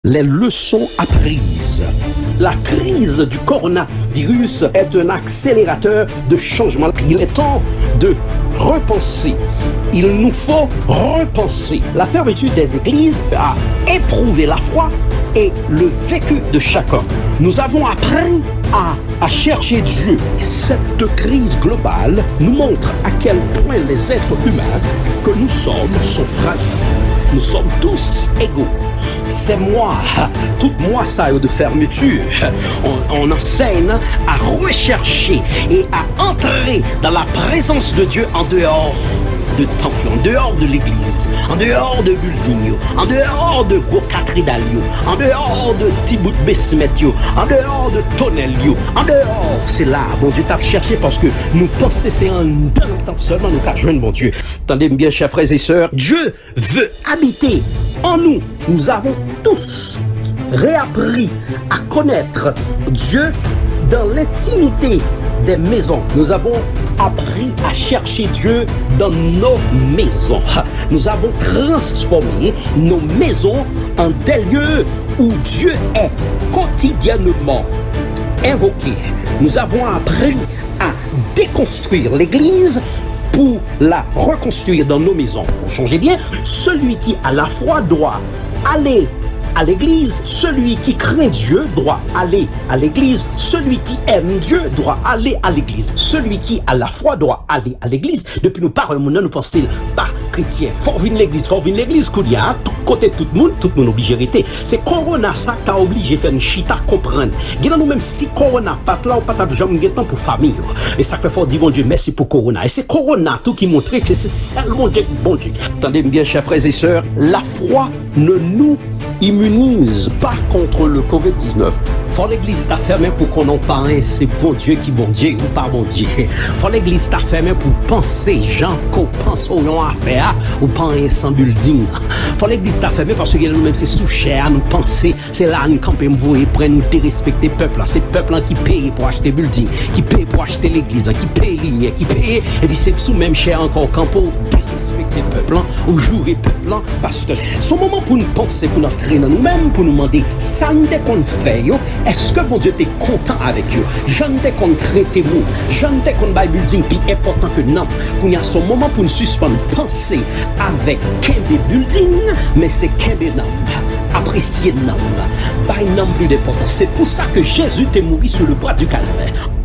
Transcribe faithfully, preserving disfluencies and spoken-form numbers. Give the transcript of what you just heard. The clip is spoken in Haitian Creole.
Les leçons apprises. La crise du coronavirus est un accélérateur de changement. Il est temps de repenser. Il nous faut repenser. La fermeture des églises a éprouvé la foi et le vécu de chacun. Nous avons appris à, à chercher Dieu. Cette crise globale nous montre à quel point les êtres humains que nous sommes sont fragiles. Nous sommes tous égaux. Ces mois, tout mois ça de fermeture, on, on enseigne à rechercher et à entrer dans la présence de Dieu en dehors de temple, en dehors de l'église, en dehors de building, en dehors de gwo katredal yo, en dehors de ti bout basement yo, en dehors de tunnel yo, en dehors. C'est là Bondye t ap chèche, paske nou panse se anndan nan tanp sèlman nou ka jwenn Bondye. Tande m byen, chè frè e sè, Dieu veut habiter en nous. Nous avons tous réappris à connaître Dieu dans l'intimité des maisons. Nous avons appris à chercher Dieu dans nos maisons. Nous avons transformé nos maisons en des lieux où Dieu est quotidiennement invoqué. Nous avons appris à déconstruire l'Église pour la reconstruire dans nos maisons. Vous songez bien, celui qui a la foi doit aller à l'église, celui qui craint Dieu doit aller à l'église, celui qui aime Dieu doit aller à l'église, celui qui a la foi doit aller à l'église. Depi nou pa wè moun nan, nou panse l pa kretyen. Fò w vin legliz, fò w vin legliz. Kounye a, tout kote tout moun, tout moun oblije rete. Se kowona sa k ta oblije fè n chita konprann. Gen nan nou menm, si kowona pa t la, ou pa t ap janm gen tan pou fanmi w. E sa k fè fò w di Bondye mèsi pou kowona. E se kowona tou ki montre ke se sèl Bondye k Bondye. Tande m byen, chè frè e sè, la foi ne nous immunise pas contre le covid dix-neuf. Fò legliz ta fèmen pou konnen w pa anyen, se Bondye ki Bondye, ou pa Bondye. Fò legliz ta fèmen pou panse jan ke w panse w yon afè a, ou pa anyen san bilding nan. Fò legliz ta fèmen paske gen nan nou menm se sou chè a nou panse, se la a n kanpe, m voye pwen, nou derespekte pèp la. Se pèp lan ki peye pou achte bilding, ki peye pou achte legliz lan, ki peye limyè, ki peye, epi se sou menm chè a ankò w kanpe, w derespekte pèp lan, ou joure pèp lan. Pastè, se yon moman pou n panse, pou n antre nan nou menm, pou nou mande, sa n te konn fè yo, èske Bondye te kontan avèk yo? Jan n te konn trete moun, jan n te konn bay bilding pi enpòtan ke nanm. Kounye a, se yon moman pou n sispann panse avèk kenbe bilding, men se kenbe nanm, apresye nanm, bay nanm plis enpòtans. Se pou sa ke Jezi te mouri sou le bwa di Kalvè.